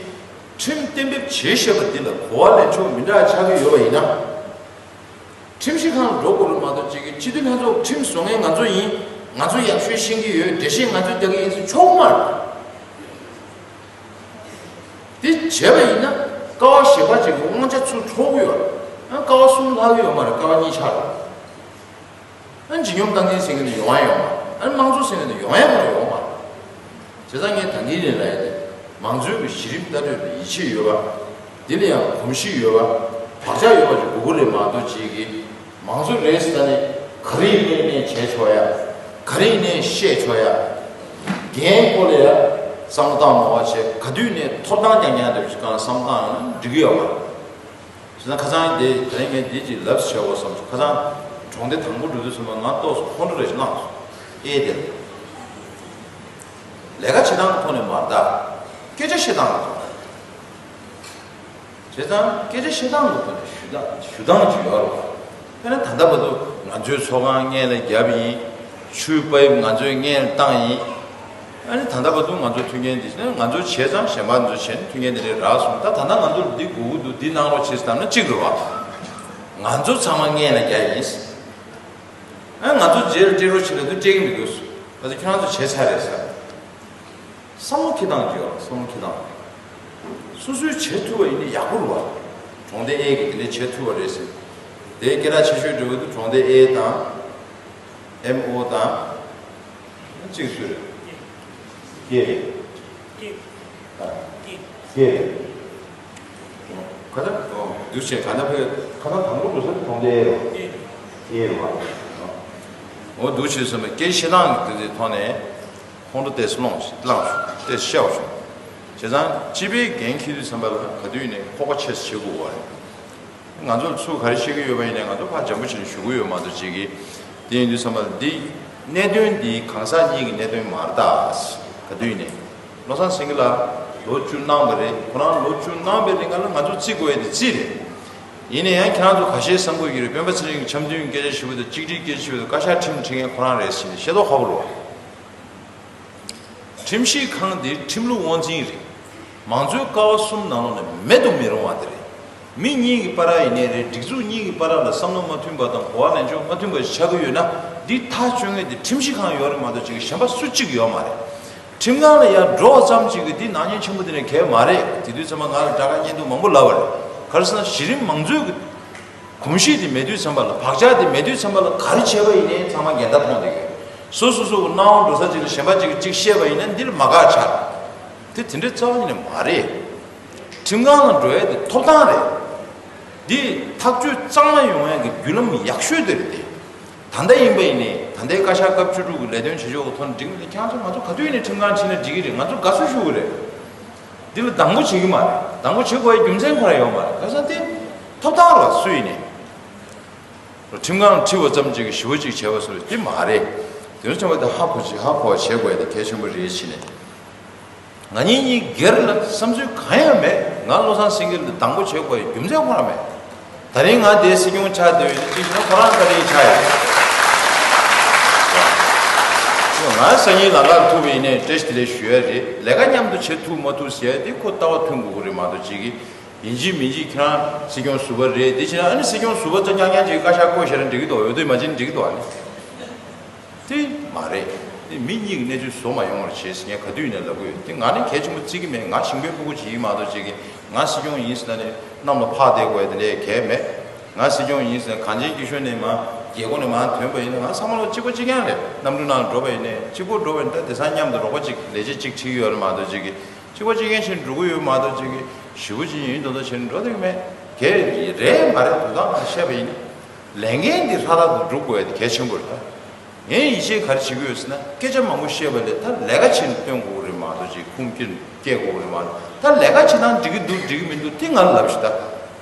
ཁྲིམས་གཏན་འབེབས་བྱས་བཞག་པ་འདི་ལ་གོ་བ་ལེན་ཕྱོགས་མི་འདྲ་ཆགས་ཀྱི་ཡོད་པ་ཡིན་ན། ཁྲིམས་ཞིབ་ཁང་ལ་འགྲོ་དགོས་རེད་མ་གཏོགས་གཅིག་གིས་སྤྱི་འཐུས་ལྷན་ཚོགས་ཁྲིམས་བཟོ་མཁན་ང་ཚོ་ཡིན། ང་ཚོ་ཡག་ཤོས་ཤེས་ཀྱི་ཡོད། འགྲེལ་བཤད་ང་ཚོས་རྒྱག་གི་ཡིན་ཟེར་ཆོག་གི་མ་རེད། དེ་བྱས་པ་ཡིན་ན་ཀ་བ་གཞན་པ་ཅིག་གི་དབང་ཆ་ཚུར་འཕྲོག་གི་ཡོད་རེད། ཨ་ཀ་བ་གསུམ་ལྷག་གི་ཡོད་མ་རེད། ཀ་བ་གཉིས་ཆགས་རེད། ཨ་འཇིགས་སྙོམས་སྟངས་འཛིན་ཟེར་མཁན་དེ་ཡོང་ཡ་ཡོད་མ་རེད། ཨ་དམངས་གཙོ་ཟེར་མཁན་དེ་ཡོང་ཡ་མ་རེད། ཡོང་མ་རེད། བྱས་ཙང་ངས་ད་གིན་ནས་ལབ་ཡ་དེ་མང་གཙོའི་གི་གཞི་རིམ་ལྟ་གྲུབ་ལ་ཡིད་ཆེས་ཡོད་པ། འདི་ལ་ཡང་གོམས་གཤིས་ཡོད་པ། བག་ཆགས་ཡོད་པ་ཅིག་དགོས་ཀྱི་རེད་མ་གཏོགས་ཅིག་གིས། མང་གཙོ་རེད་ཟེར་ནས་ག་རེ་ཡིན་ནའི་བྱས་ཆོག་ཡ། ག་རེ་ཡིན་ནའི་བཤད་ཆོག་ཡ། འགན་སྐོར་ལ་ཡ་བསམ་བློ་བཏང་མ་བ་བྱས་ག་དུས་ནས་ཐོབ་ཐང་རྐྱང་རྐྱང་འདྲ་བོ་ཞིག་གང་བསམ་བློ་བཏང་ཡོང་ན་འགྲིག་གི་ཡོད་མ་རེད། བྱས་ཙང་ཁ་སང་དེ་དེ་རིང་ངས་འདི་ཅིག་ལབ་བྱས་འོ་བསམ་སོང་། ཁ་སང་ གྲོང་སྡེ་དང་པོ་འགྲོ་དུས་ཙམ་པ་ང་ཏོག་ཙམ་ཁོང་ཁྲོ་རེ་ཞིག་ལངས་སོང་། ཨེ་དེ། ལས་ཀ་བྱེད་སྟངས་ཀྱི་ཐོག་ནས་མ་རེད་ད། སྐད་ཆ་བཤད་སྟངས་ཀྱི་ཐོག་ནས། བྱས་ཙང་སྐད་ཆ་བཤད་སྟངས་ཀྱི་ཐོག་ནས་ཞུ་སྟངས་ཞུ་སྟངས་ཅིག་ཡོད་རེད་བ། དཔེར་ན་ད་ལྟ་བར་དུ་ང་ཚོའི་ཚོགས་ཁང་སྔོན་ལ་བརྒྱབ་ཡིན། ཆུའི་པའིབ་ང་ཚོས་སྔོན་ལ་བཏང་ཡིན། ཨ་ནི་ད་ལྟ་བར་དུ་ང་ཚོ་མཐུན་རྐྱེན་འདི་ནི་ང་ཚོ་བྱས་ཙང་གཞན་པ་ཚོ་བྱས་ནས་མཐུན་རྐྱེན་འདི་འདྲའི་རག་སོང་། ད་ད་ལྟ་ང་ཚོར་འདི་དགོས་ཀྱི་འདུག་འདི་གནང་རོགས་བྱེད་ཟེར་ན་གཅིག་རེད་བ། ང་ཚོ་ཚང་མ་སྔོན་ལ་བརྒྱབ་ཡིན། ཨ་ང་ཚོ་རྗེས་ལ་སྤྲད་རོགས་བྱེད་ལབ་དུས་སྤྲད་ཀྱི་མི་འདུག་ང་ཚོ་ཁྱེད་རང་ཚོ་བྱས་ཚར་རེད་ཟེར། བསམ་བློ་འཁྱེར་སྟངས་ཅིག་ཡོད་རེད། བསམ་བློ་འཁྱེར་སྟངས། སོ་སོས་བྱེད་ཐུབ་པ་ཡིན་ན་ཡག་པོ་རེད་བ། གྲོང་སྡེ་ཨེ་གིས་དེ་འདྲ་བྱེད་ཐུབ་པ་རེད་ཟེར། དེ་སྐད་གྲགས་ཆེ་ཤོས་འགྲོ་གི་འདུག་གྲོང་སྡེ་ཨེ་དང་། ཨེམ་ཨོ་དང་། གཅིག་སུ་རེད། ཀེ་རེད། ཨ། ཀེ་རེད། ཁ་ད། འདུག་བྱས་ག་ན་བོད་ཁ་ད་དང་པོ་འགྲོ་ས་གྲོང་སྡེ་ཨེ་རེད། ཨེ་རེད་བ། འོ་འདུག་བྱས་སོང་ན་སྐད་བཤད་སྟངས་ཀྱི་དེ་ཐོག་ནས། ཁོང་ཁྲོ་ཏོག་ཙམ་སློང་ཞིག་བསླངས་ཤོག་ཏོག་ཙམ་བཤད་ཤོག་བྱས་ཙང་སྤྱི་པའི་འགན་འཁྱེར་དུས་ཙམ་པ་ལ་ག་དུས་ནས་ཁོག་པ་ཆེ་ཙམ་བྱེད་དགོས་པ་རེད། ང་ཚོར་ཚུར་ག་རེ་བཤད་ཀྱི་ཡོད་པ་ཡིན་ནའི་ང་ཚོ་ཕར་འཇམ་པོ་བྱས་ནས་ཞུ་གི་ཡོད་མ་གཏོགས་ཅིག་གིས། དེ་ཡིན་དུས་ཙམ་པ་ལ་འདི་གནད་དོན་འདི་གང་ཟག་གཉིས་ཀྱི་གནད་དོན་མ་རེད་ད། ག་དུས་ནས་བློ་བཟང་སེང་གེ་ལགས་ལོ་བཅུ་གནང་བ་རེད། ཁོ་རང་ལོ་བཅུ་གནང་བའི་རིང་ལ་ང་ཚོ་བརྩི་དགོས་ཡ་དེ་བརྩི་རེད། ཡིན་ན་ཡང་ཁྱེད་རང་ཚོ་ཁ་ཤས་བསམ་གྱི་ཡོད་ཀྱི་རེད། སྤེན་པ་ཚེ་རིང་གི་འཆམ་མཐུན་གྱི་སྐད་ཆ་ཞུ་བ་དང་གཅིག་སྒྲིལ་སྐད་ཆ་ཞུ་བ་དང་བཀའ་ཤག་ཁྲིམས་ཁྲིམས་མཁན་ཁོ་རང་རེད་ཟེར་ནས་ཤེས་རྟོགས་ཁག་པོ་རེད་བ། ཁྲིམས་ཞིབ་ཁང་འདི་ཁྲིམས་ལུགས་དབང་འཛིན་རེད། མང་གཙོའི་ཀ་བ་གསུམ་ནང་ལོགས་ནས་མེད་དུ་མི་རུང་བ་དེ་རེད། མི་གཉིས་ཀྱི་བར་ཡིན་ནའི་རེད། སྒྲིག་འཛུགས་གཉིས་ཀྱི་བར་ལ་བསམ་བློ་མ་མཐུན་པ་དང་གོ་བ་ལེན་ཕྱོགས་མ་མཐུན་པ་ཞིག་ཆགས་ཀྱི་ཡོད་ན། འདི་ཐག་གཅོད་མཁན་དེ་ཁྲིམས་ཞིབ་ཁང་ཡོད་རེད་མ་གཏོགས་ཅིག་གཞན་པ་སུ་གཅིག་ཡོད་མ་རེད། ཁྲིམས་ཁང་ལ་ཡར་འགྲོ་བ་ཙམ་ཅིག་གིས་འདི་ནག་ཉེས་ཆེན་པོ་དེ་ནས་གས་མ་རེད། དེ་དུས་ཚང་མ་ང་ལ་དྲ་ཁ་བརྙན་ཐུང་མང་པོ་ལབ་པ་རེད། ག་རེ་ཟེར་ན་གཞི་རིམ་མང་གཙོའི་གི་གོམས་གཤིས་དེ་མེད་དུས་ཙམ་པ་ལ། བག་ཆགས་དེ་མེད་དུས་ཙམ་པ་ལ་ག་རེ་བྱས་པ་ཡིན་ནའི་ཚང་མ་འགལ་ཟླ་མཐོང་བསྡད་ཡོད། སོ་སོ་སོ་གི་སྣང་བ་འགྲོ་ས་ཅིག་ལ་གཞན་པ་ཅིག་གིས་ཅིག་བཤད་པ་ཡིན་ན་འདིར་མ་དགའ་ཆགས། དེ་དེ་འདྲའི་རྩ་བ་ཉིད་ནས་མ་རེད། ཁྲིམས་ཁང་ལ་འགྲོ་ཡ་དེ་ཐོབ་ཐང་རེད། འདི་ཐག་གཅོད་གཙང་མ་ཡོང་ཡ་གི་བརྒྱུད་ལམ་ཡག་ཤོས་དེ་རེད་དེ། ད་ལྟ་ཡིན་པ་ཡིན་ནའི་ད་ལྟའི་བཀའ་ཤག་སྐབས་བཅུ་དྲུག་གི་ལས་དོན་བྱེད་ཕྱོགས་ཀྱི་ཐོག་ནས་འགྲིག་མི་འདུག་ཁྱེད་རང་ཚོ་ང་ཚོ་ག་དུས་ཡིན་ནའི་ཁྲིམས་ཁང་ཕྱིན་ན་འགྲིག་གི་རེད། ང་ཚོ་དགའ་བསུ་ཞུ་གི་རེད། འདི་ལ་སྡང་པོ་བྱེད་ཀྱི་མ་རེད། སྡང་པོ་བྱེད་དགོས་ཡ་རྒྱུ་མཚན་ཁོ་རང་ཡོད་མ་རེད། ག་ས་དེ་ཐོབ་ཐང་རེད་བ། སུ་ཡིན་ནའི་ཁྲིམས་ཁང་ཁྲི་བ་ཙམ་ཅིག་གིས་ཞི་བ་ཅིག་བྱས་པ་སོགས་དེ་མ་རེད། དེ་ཚོ་ཚང་མ་དེ་ཧ་གོ་ཅིག་ཧ་གོ་བ་བྱེད་དགོས་ཡ་དེ་གལ་ཆེན་པོ་རེད་ཕྱིན་ནས། ང་གཉིས་གཉིས་སྒེར་ལ་བསམ་ཚུལ་གང་ཡང་མེད། ང་བློ་བཟང་སེང་གེ་ལ་སྡང་པོ་བྱེད་དགོས་ཡ་རྒྱུ་མཚན་ཁོ་རང་མེད། ད་རིང་ང་དེའི་སྲིད་སྐྱོང་ཆགས་བསྡད་ཡོད་ན་ཅིག་བྱས་ན་ཁོ་རང་ད་རིང་ཆགས་ཡོད། ང་སང་ཉིན་ལམ་ཁར་ཐུག་པ་ཡིན་ནའི་བཀྲ་ཤིས་བདེ་ལེགས་ཞུ་ཡ་རེད། ལས་ཀ་མཉམ་དུ་བྱེད་ཐུབ་མ་ཐུབ་ཟེར་ཡ་དེ་ཁོ་ལྟ་བ་མཐུན་དགོས་ཀྱི་རེད་མ་གཏོགས་ཅིག་གིས། ཡིན་གཅིག་མིན་གཅིག་ཁྱེད་རང་སྲིད་སྐྱོང་ཟུར་པ་རེད། དེ་བྱས་ན་ཨ་ནི་སྲིད་སྐྱོང་ཟུར་པ་ཚོ་རྐྱང་རྐྱང་ཅིག་བཀའ་ཤག་བསྐོ་བཞག་ན་འགྲིག་གི་འདུག་འོས་བསྡུ་མ་བྱས་ན་འགྲིག་གི་འདུག་ཨ་ནི། དེ་མ་རེད། དེ་མི་གཉིས་ཀྱི་གནས་ཚུལ་བཟོ་མ་ཡོང་བར་བྱེད་ཟེར་ངས་ག་དུས་ནས་ལབ་གི་ཡོད། དེ་ང་ནི་གལ་ཆེན་པོ་བརྩི་གི་མེད། ང་ཞིང་པའི་ཕྲུ་གུ་ཅིག་ཡིན་མ་གཏོགས་ཅིག་གིས་ང་སྲིད་སྐྱོང་ཡིན་ཟེར་ན་ནི་གནམ་ལ་ཕར་བསྡད་དགོས་ཡ་དེ་ལས་གལ་མེད། ང་སྲིད་སྐྱོང་ཡིན་ཟེར་ན་གངས་ཅན་སྐྱིད་གཤོངས་ནས་མར་རྒྱལ་སྒོ་ནས་མར་ཐོན་པ་ཡིན་ན་ང་ཚང་མ་ལོ་གཅིག་པ་གཅིག་རྐྱང་རེད། གནམ་གྲུ་ནང་ལ་འགྲོ་བ་ཡིན་ནའི་གཅིག་པོ་འགྲོ་བ་ཡིན་ན་ད་དེང་སང་མཉམ་དུ་རོགས་པ་གཅིག་ལས་བྱེད་གཅིག་ཁྲིད་ཡོད་རེད་མ་གཏོགས་ཅིག་གིས། གཅིག་པ་གཅིག་རྐྱང་བྱས་ནས་འགྲོ་གི་ཡོད་མ་གཏོགས་ཅིག་གིས་ཞེ་པོ་ཅིག་ཡིན་མདོག་མདོག་བྱས་ནས་འགྲོ་བསྡད་ཀྱི་མེད། གལ་རེད་མ་རེད་དོན་དག་ང་བཤད་པ་ཡིན། ལས་འགན་འདི་ཧྲ་ཏག་ཏུ་སྒྲུབ་དགོས་ཡ་དེ་གལ་ཆེན་པོ་རེད་ད། ངས་ཡིད་ཆེས་ག་རེ་བྱེད་ཀྱི་ཡོད་ཟེར་ན་སྐད་ཆ་མང་པོ་བཤད་པ་ལས་ད་ལས་ཀ་བྱས་ནས་སྟོན་དགོས་ཀྱི་རེད་མ་གཏོགས་ཅིག་ཁུངས་སྐྱེལ་སྐྱེལ་དགོས་ཀྱི་རེད་མ་གཏོགས། ད་ལས་ཀ་བྱེད་སྟངས་འགྲིག་གི་འདུག་འགྲིག་གི་མི་འདུག་དེ་ང་ལ་ལབ་ཤིག་ད།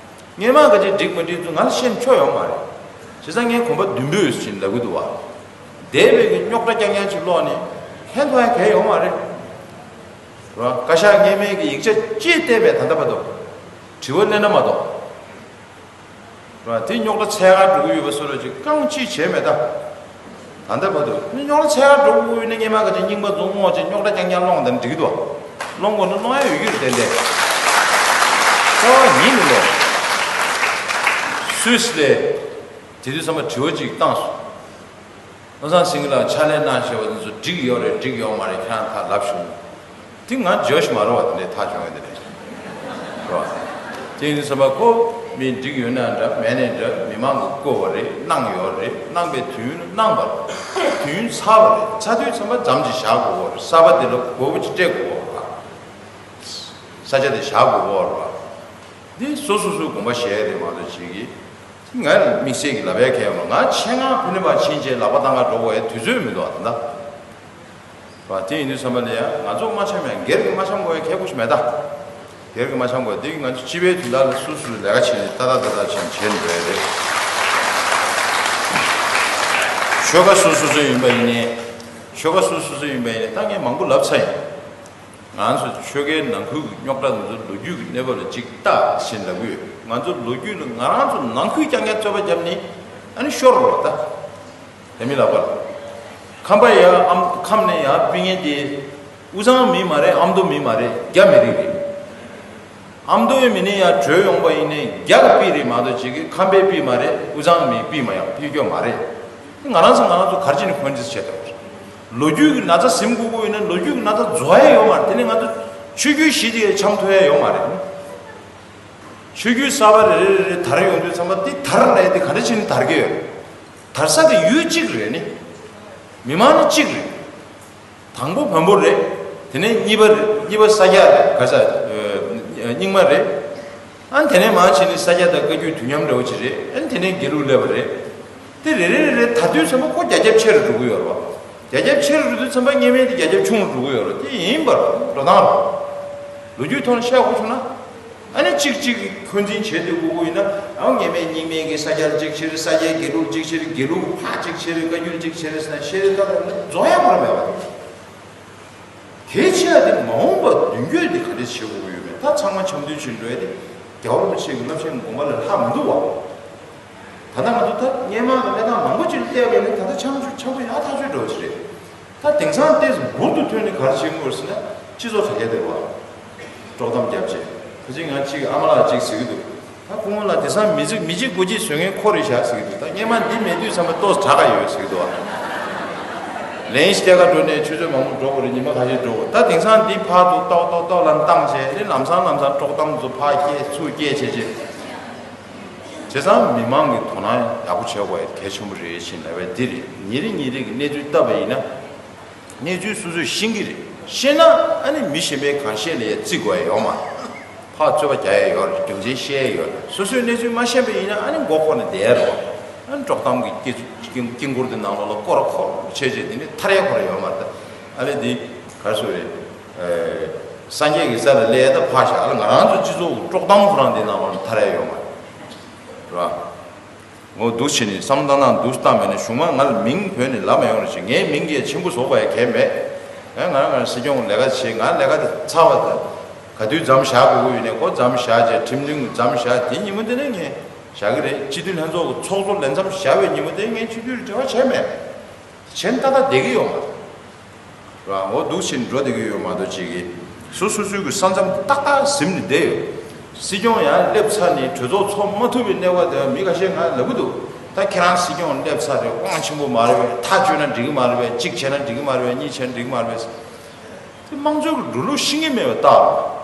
སྔོན་མ་ག་ཅིག་འགྲིག་མ་འགྲིག་ཚོ་ང་ལ་བཤད་ན་ཆོ་ཡོང་མ་རེད། བྱས་ཙང་ངས་གོམ་པ་མདུན་སྤོས་ཟེར་ནས་ལབ་གི་འདུག་བ། འདས་པའི་གི་རྙོག་དྲ་རྐྱང་རྐྱང་ཅིག་ཀློག་ནས་ཕན་ཐོགས་ཡ་གལ་ཡོང་མ་རེད། ར་བཀའ་ཤག་སྔོན་མའི་གི་ཡིག་ཆ་ཅིག་བལྟས་པས་ད་ལྟ་བར་དུ་དྲི་བ་གླེང་ན་མ་གཏོགས། ར་དེ་རྙོག་དྲ་འཚོལ་ག་འགྲོ་གི་ཡོད་པ་བཟོ་འདྲ་ཅིག་རྐང་གཅིག་བྱས་མེད་ད། ད་ལྟ་བར་དུ་རྙོག་དྲ་འཚོལ་ག་འགྲོ་གི་ཡོད་ན་སྔོན་མ་ག་ཅིག་རྙིང་པ་རྫོང་ངོ་ཅིག་རྙོག་དྲ་རྐྱང་རྐྱང་སློང་དང་འགྲིག་གི་འདུག་སློང་དགོས་ན་སློང་ཡ་ཡོད་ཀྱི་རེད་ཏན་ཏན། རྩ་བ་ཉིད་ནས་ལོག་སུད་སི་ལས་དེ་དུས་ཙམ་པ་དྲི་བ་ཅིག་བཏང་སོང་། བློ་བཟང་སེང་གེ་ལགས་ཕྱག་ལས་གནང་བཞིན་པ་འདི་ཚོ་འགྲིག་ཡོད་རེད་འགྲིག་ཡོད་མ་རེད་ཁྱེད་རང་ཐག་ལབ་ཤོག་དེ་ང་བརྗོད་ཤིག་མ་རེད་བ། དེ་འདྲའི་ཐག་བཅད་ཡོད་དེ་རེད། རེད་བ། དེ་ཡིན་དུས་ཙམ་པ་ཁོ་མི་འགྲིག་ཡོད་ན་འདྲ་མེད་ན་འདྲ་མི་མང་གིས་བསྐོས་པ་རེད། གནང་ཡོད་རེད། གནང་པའི་དུས་ཡུན་གནང་བ་རེད། དུས་ཡུན་ཚར་བ་རེད། ཚར་དུས་ཙམ་པ་མཚམས་ཅིག་བཞག་དགོས་པ་རེད། གསར་པ་དེ་ལ་གོ་བ་ཅིག་སྤྲད་དགོས་པ་རེད། ས་ཆ་དེ་བཞག་དགོས་པ་རེད། འདི་སོ་སོ་སོའི་དགོངས་པ་བཞེས་རེད་མ་གཏོགས་ཅིག་གིས། ང་དམིགས་བསལ་གྱི་ལབ་ཡ་གལ་ཡོད་མ་རེད། ང་ཆེད་མངགས་ཕུ་ནེ་པར་ཕྱིན་རྗེས་ལག་པ་བཏང་ག་འགྲོ་དགོས་ཡ་དུས་ཚོད་མི་འདུག་ཨ་ད་ལྟ། བ་དེ་ཡིན་དུས་ཙམ་པ་ལ་ཡང་ང་ཚོ་མ་འཆམ་ཡང་སྒེར་གྱི་མ་འཆམ་དགོས་ཡ་གལ་པོ་ཞིག་མེད་ད། སྒེར་གྱི་མ་འཆམ་དགོས་ཡ་འདི་ང་ཚོ་སྤྱི་པའི་དོན་དག་ལ་སོ་སོས་ལས་ཀ་བྱས་ནས་ཏག་ཏག་ཏག་ཏག་བྱས་ནས་བྱས་ནས་འགྲོ་ཡ་རེད། ཆོལ་ཁ་སོ་སོ་སོ་ཡིན་པ་ཡིན་ནའི། ཆོལ་ཁ་སོ་སོ་སོ་ཡིན་པ་ཡིན་ནའི་ད་ངས་མང་པོ་ལབ་ཚར་ཡིན། ང་ཚོ་ཆོལ་ཁའི་ནང་ཁུལ་གྱི་རྙོག་དྲ་དེ་ཚོ་ལོ་རྒྱུས་ཀྱི་གནས་བབ་ལ་གཅིག་ལྟ་བཞིན་ལབ་ཀྱི་ཡོད། ང་ཚོ་ལོ་རྒྱུས་ལ་ང་རང་ཚོ་ནང་ཁུལ་རྐྱང་རྐྱང་རྩོད་པ་བརྒྱབ་ནས་ཨ་ནི་ཤོར་རོགས་ད། དེ་མི་ལབ་པར། ཁམས་པ་ཡ་ཨམ་ཁམས་ནས་ཡ་སྤུན་ངེ་དེ་དབུས་གཙང་མི་མ་རེད། ཨ་མདོ་མི་མ་རེད། རྒྱ་མི་རིགས་རེད། ཨ་མདོའི་མི་ནི་ཡང་བྲོས་ཡོང་པ་ཡིན་ནའི་རྒྱ་གི་པི་རེད་མ་གཏོགས་ཅིག་གི་ཁམས་པའི་པི་མ་རེད། དབུས་གཙང་མིའི་པི་མ་ཡང་པི་སྐྱོ་མ་རེད། ང་རང་ཚོ་ང་རང་ཚོ་གར་ཅི་ནས་འཁོན་འཛིན་བྱེད་ཐུབ་རེད། ལོ་རྒྱུས་ཀྱི་ན་ཚ་ཟིན་དགོས་ཀྱི་ཡིན་ན་ལོ་རྒྱུས་ཀྱི་ན་ཚ་རྫོགས་ཡ་ཡོད་མ་རེད། དེ་ནི་ང་ཚོ་ཆོས་བརྒྱུད་བཞི་དེ་འཆམ་ཐུབ་ཡ་ཡོད་མ་རེད། ཆོས་བརྒྱུད་གསར་པ་རེ་རེ་རེ་རེ་དར་ཡོང་དུས་ཙམ་པ་དེ་དར་ལས་དེ་ག་འདྲ་བྱས་ནས་དར་གྱི་ཡོད། དར་ས་དེ་ཡུལ་གཅིག་རེད་ནི། མི་མང་ནི་གཅིག་རེད། དང་པོ་བོན་པོ་རེད། དེ་ནས་གཉིས་པ་རེད། གཉིས་པ་ས་སྐྱ་རེད། ག་ས་རྙིང་མ་རེད། ཨ་ནི་དེ་ནས་མར་ཕྱིན་ནས་ས་སྐྱ་དང་བཀའ་བརྒྱུད་དུས་མཉམ་འདྲ་བོ་ཅིག་རེད། ཨ་ནི་དེ་ནས་དགེ་ལུགས་སླེབས་པ་རེད། དེ་རེ་རེ་རེ་རེ་དར་དུས་ཙམ་པ་ཁོ་རྒྱ་ཁྱབ་ཆེ་རུ་འགྲོ་གི་ཡོད་རེད་བ། རྒྱ་ཁྱབ་ཆེ་རུ་འགྲོ་དུས་ཙམ་པ་སྔོན་མའི་དེ་རྒྱ་ཁྱབ་ཆུང་རུ་འགྲོ་གི་ཡོད་རེད། དེ་ཡིན་པར་འགྲོ་སྟངས་རེད། ལོ་རྒྱུས་ཐོག་ནས་བཤད་དགོས་བྱུང་ན། ཨ་ནི་གཅིག་གཅིག་འཁོན་འཛིན་བྱེད་དུས་དགོས་ཀྱི་ཡིན་ན། ཨ་སྔོན་མའི་རྙིང་མའི་གི་ས་སྐྱ་གཅིག་ཕྱིར། ས་སྐྱའི་དགེ་ལུགས་གཅིག་ཕྱིར། དགེ་ལུགས་ཕར་གཅིག་ཕྱིར། བཀའ་བརྒྱུད་གཅིག་ཕྱིར་ཟེར་ན་ཤེས་རིག་ལྟར་རྫོགས་ཡ་མ་རེད་པ། དེའི་ཕྱིར་དེ་མ་འོངས་པ་མདུན་སྐྱོད་དེ་ག་རེ་བྱེད་དགོས་ཀྱི་ཡོད་མེད། ད་ཚང་མ་འཆམ་མཐུན་བྱེད་འགྲོ་ཡ་དེ་རྒྱལ་བ་རིན་པོ་ཆེ་གི་རླབས་ཆེན་དགོངས་པ་ལས་ལྷག་མི་འདུག་བ། ད་ལྟ་ང་ཚོ་ད་སྔོན་མ་གི་གནས་སྟངས་མང་པོ་ཅིག་ལ་བལྟས་པ་ཡིན་ན་ད་ལྟ་འཆམ་འཆམ་པོ་ཡག་ཐག་ཆོད་འགྲོ་བ་ཞིག་རེད། ད་དེང་སང་ཏོག་ཙམ་འབུར་དུ་ཐོན་ནས་ག་རེ་བྱེད་དགོས་ཟེར་ན། སྤྱི་ཚོགས་དྲ་རྒྱ་དེ་བ། དཀྲོག་གཏམ་བརྒྱབ་བྱས། ཁ་ཅིག་ང་གཅིག་ཨ་མ་ལགས་གཅིག་ཟེར་གྱི་འདུག་ད་སྐུ་ངོ་ལགས་དེང་སང་མི་གཅིག་མི་གཅིག་དགུ་གཅིག་བཟོ་མཁན་ཁོ་རེད་ཤག་ཟེར་གྱི་འདུག་ད་སྔོན་མ་འདི་མེད་དུས་ཙམ་པ་ཏོག་ཙམ་དྲག་ག་ཡོད་ཟེར་གྱི་འདུག་ཨ། ལན་སྐྱེལ་ག་འགྲོ་ནས་ཆུ་ཚོད་མང་པོ་འགྲོ་དགོས་རེད། ཉི་མ་ཁ་ཤས་འགྲོ་དགོས། ད་དེང་སང་འདི་ཕར་དུ་ཏོག་ཏོག་ཏོག་ལ་བཏང་བྱས་ནས་ལམ་སང་ལམ་སང་དཀྲོག་གཏམ་ཚོ་ཕར་སྐྱེལ་ཚུར་སྐྱེལ་བྱས་བྱས། བྱས་ཙང་མི་མང་གི་དོ་སྣང་ཡག་པོ་བྱེད་དགོས་ཡ་གལ་ཆེན་པོ་རེད་ཅེས་ལབ་པ་འདི་རེད། ཉིན་རེ་ཉིན་རེ་གི་གནས་ཚུལ་བལྟས་པ་ཡིན་ན། གནས་ཚུལ་སོ་སོས་ཤེས་ཀྱི་རེད། ཤེས་ན་ཨ་ནི་མི་གཞན་པས་གང་བཤད་ལ་ཡ་བརྩི་དགོས་ཡ་ཡོད་མ་རེད། ཕར་རྩོད་པ་རྒྱག་ཡ་ཡོད་རེད། རྒྱུ་མཚན་བཤད་ཡ་ཡོད་རེད། སོ་སོས་གནས་ཚུལ་མ་ཤེས་པ་ཡིན་ན་ཨ་ནི་མགོ་འཁོར་ནས་བསྡད་ཡ་རེད་བ། ཨ་ནི་དཀྲོག་གཏམ་གྱི་དཀྱིལ་དཀྱིལ་འཁོར་དེ་ནང་ལོགས་ལ་སྐོར་ར་འཁོར་བྱས་བྱས་དེ་ནི་ཐར་ཡ་ཁོ་ར་ཡོད་མ་རེད། ཨ་ལས་འདི་ག་རེ་ཟེར་རེད། སངས་རྒྱས་ཀྱི་ས་ལ་སླེབས་ཡ་ད་ཕར་བཞག་ཨ་ལ་ང་རང་ཚོ་སྤྱི་ཚོགས་ཀྱི་དཀྲོག་གཏམ་ཁོ་རང་དེ་ནང་ལོགས་ནས་ཐར་ཡ་ཡོད་མ་རེད། རེད་བ། ངོ་འདུག་བྱས་ནས་བསམ་བློ་བཏང་ན་འདུག་བཏང་མེད་ན་གཞུག་མ་ང་ལ་མིང་བོས་ནས་ལབ་མ་ཡོང་རོགས་བྱེད། ངའི་མིང་གིས་ཆེན་པོ་བཟོ་དགོས་ཡ་གལ་མེད། ཨ་ང་ང་སྲིད་སྐྱོང་ལས་ཀ་བྱེད། ང་ལས་ཀ་དེ་ཚར་བ་དང་། ག་དུས་མཚམས་བཞག་དགོས་ཀྱི་ཡོད་ནས་ཁོ་མཚམས་བཞག་བྱས། ཁྲིམས་མཐུན་གྱི་མཚམས་བཞག་དེ་ཉིན་མོ་དེ་ནས་ངས་བཞག་གི་རེད། སྤྱི་འཐུས་ལྷན་ཚོགས་ཀྱི་ཚོགས་གཙོ་ལས་མཚམས་བཞག་པའི་ཉིན་མོ་དེ་ངས་སྤྱི་འཐུས་ལ་འབྲེལ་བ་བྱས་མེད། བྱས་ན་ཏག་ཏག་བསྡད་ཀྱི་ཡོད་མ་རེད། རང་འོ་འདུག་ཕྱིན་འགྲོ་བསྡད་ཀྱི་ཡོད་མ་གཏོགས་ཅིག་གིས་སོ་སོ་སོའི་གི་ས་མཚམས་ཏག་ཏག་ཟིན་ནས་བསྡད་ཡོད། སྲིད་སྐྱོང་ཡང་སླེབས་ཚར་ནས་གྲོས་ཚོགས་ཚོགས་མ་ཐུབ་པའི་གནས་བབ་དེ་མི་ཁ་ཤས་ང་ལབ་ཀྱི་འདུག་ད་ཁྱེད་རང་སྲིད་སྐྱོང་སླེབས་ཚར་རེད། དབང་ཆེན་པོ་མ་རེད་པས། ཐག་གཅོད་ན་འགྲིག་གི་མ་རེད་པས། གཅིག་བྱས་ན་འགྲིག་གི་མ་རེད་པས། གཉིས་བྱས་ན་འགྲིག་གི་མ་རེད་པས། དེ་དམངས་གཙོའི་གི་འགྲོ་ལུགས་ཤེས་ཀྱི་མེད་པ་ལྟར།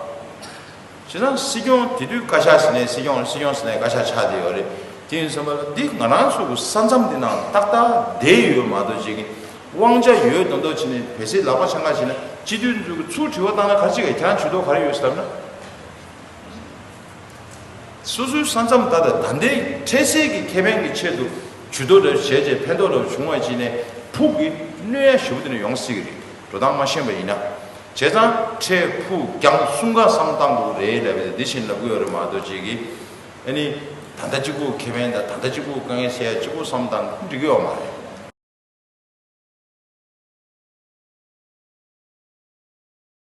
བྱས་ཙང་སྲིད་སྐྱོང་དེ་དུས་བཀའ་ཤག་ཟེར་ནས་སྲིད་སྐྱོང་སྲིད་སྐྱོང་ཟེར་ནས་བཀའ་ཤག་ཆགས་བསྡད་ཡོད་རེད། དེ་ཡིན་ཙམ་པ་ལ་འདི་ང་རང་ཚོ་གི་ས་མཚམས་འདི་ནང་ཏག་ཏག་བསྡད་ཡོད་མ་གཏོགས་ཅིག་གི་དབང་ཆ་ཡོད་མདོག་མདོག་བྱས་ནས་བལ་སྲིད་ལག་པ་འཆང་ག་བྱས་ན་སྤྱི་འཐུས་ཚོ་གི་ཚུར་དྲི་བ་བཏང་ན་ག་རེ་བྱེད་ག་ཁྱེད་རང་ཇུས་གཏོགས་ག་རེ་ཡོད་ཟེར་ལབ་ན། སོ་སོའི་ས་མཚམས་ད་ལྟ་ད་ལྟའི་འཕྲལ་སེལ་གྱི་ཁེ་ཕན་གྱི་ཆེད་དུ་ཇུས་གཏོགས་འདྲ་བྱས་རྗེས་ཕན་ཐོགས་འདྲ་བྱུང་བ་བྱས་ནས་ཕུགས་ཀྱི་གནོད་ཡ་ཞེ་པོ་དེ་འདྲ་ཡོང་སྲིད་ཀྱི་རེད། འགྲོ་སྟངས་མ་ཤེས་པ་ཡིན་ན། བྱས་ཙང་འཕྲལ་ཕུགས་རྒྱང་གསུམ་ཀ་བསམ་བཏང་དགོས་རེད་ལབ་པ་དེ་འདི་བཞིན་ལབ་ཀྱི་ཡོད་རེད་མ་གཏོགས་ཅིག་གིས་ཨ་ནི་ད་ལྟ་གཅིག་པུ་ཁེ་ཕན་དང་ད་ལྟ་གཅིག་པུ་དཀའ་ངལ་སེལ་ཡ་གཅིག་པུ་བསམ་བཏང་འགྲིག་གི་ཡོད་མ་རེད།